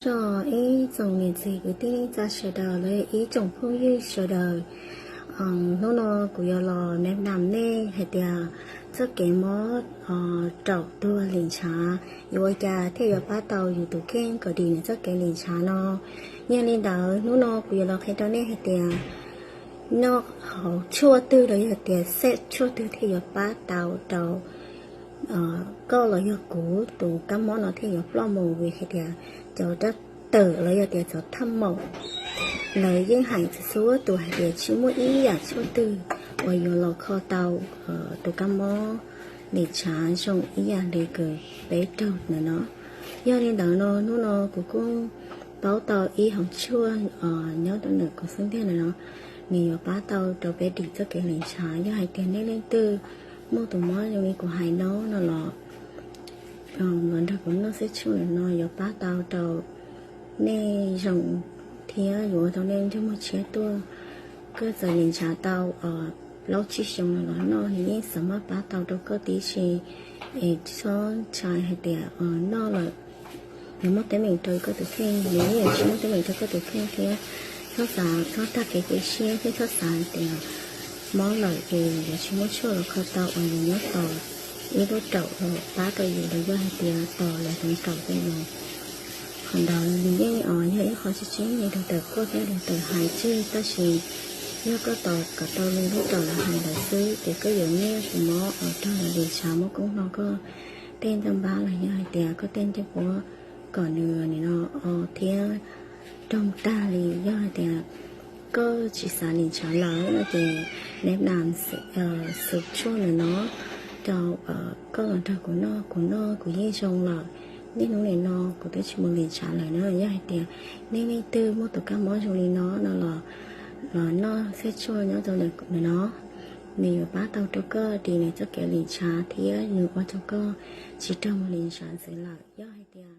Ib tsoom niam txiv kwv tij neej tsa sawv daws los ib tsoom phooj ywg sawv daws, hnub no kuv yuav los nam nam nej hais tias txoj kev mob raum tuag lim ntshav yuav ua cas thiaj yuav pab tau yus tus kheej kom dim nws txoj kev lim ntshav no. Yog li ntawd hnub no kuv yuav los qhia rau nej hais tias noj hauv tshuaj twg los yog tias xej tshuaj twg thiaj yuav pab tau rau koj los yog kuv tus kab mob no thiaj yuav ploj mus, vim hais tias cov dab tawm los yog tias cov thaj maum lawv yeej hais txhua tus hais tias tsis muaj ib yam tshuaj twg uas yuav los kho tau tus kab mob lim ntshav zoo ib yam li kws peb raug ntawm no. Yog li ntawd no hnub no kuv kuj paub tau ib hauv tshuaj nyob rau ntawm kuv xub ntiag ntawm no, nws yuav pab tau rau peb dim txoj kev lim ntshav. Yog hais tias nej leej twg muaj tus mob zoo li kuv hais no no los los nrog kuv noj xej tshuaj ntawm no yuav pab tau rau nej zoo thiab yuav ua rau nej ntsej muag tshiab tuaj. Koj txawm lim ntshav tau plaub tsib xyoos no los noj nws yeej xav maj pab tau rau koj tib si. Es txhob ntshai hais tias noj lawm yuav muaj teeb meem rau koj tus kheej, nws yeej yuav tsis muaj teeb meem rau koj tus kheej thiab. Txhob xav, txhob tag kev cia siab thiab txhob xav hais tias mob lawm ces yuav tsis muaj tshuaj los kho tau uas yus nyob tos ib lub raum los pab rau yus los yog hais tias tos lawv hloov raum rau yus. Qhov ntawd nws yeej yog ib qho tseeb tseeb li tawm kuaj thiab li tawm hais tseg, tab sis yog koj tos kom tau li lub raum lawv hais ntawd xwb ces koj yuav nyiaj tus mob uas raug lawv lim ntshav muab koob hlo koj tej ntaj npab los yog hais tias koj tej ncej puab kom nws nim no o thiab raug tag li. Yog hais tias koj tsis xav lim ntshav lawm no ces nam nam xwm tshuaj ntawm no rau koj los nrog kuv noj, kuv noj kuv yeej zoo lawm. Niaj hnub nim no kuv twb tsis mus lim ntshav lawm na. Yog hais tias nej leej twg muaj tus kab mob zoo li no no los los noj xej tshuaj nyob rau ntawm no, nws yuav pab tau rau koj dim nws txoj kev lim ntshav thiab nws ua rau koj tsis raug mus lim ntshav ntxiv lawm. Yog hais tias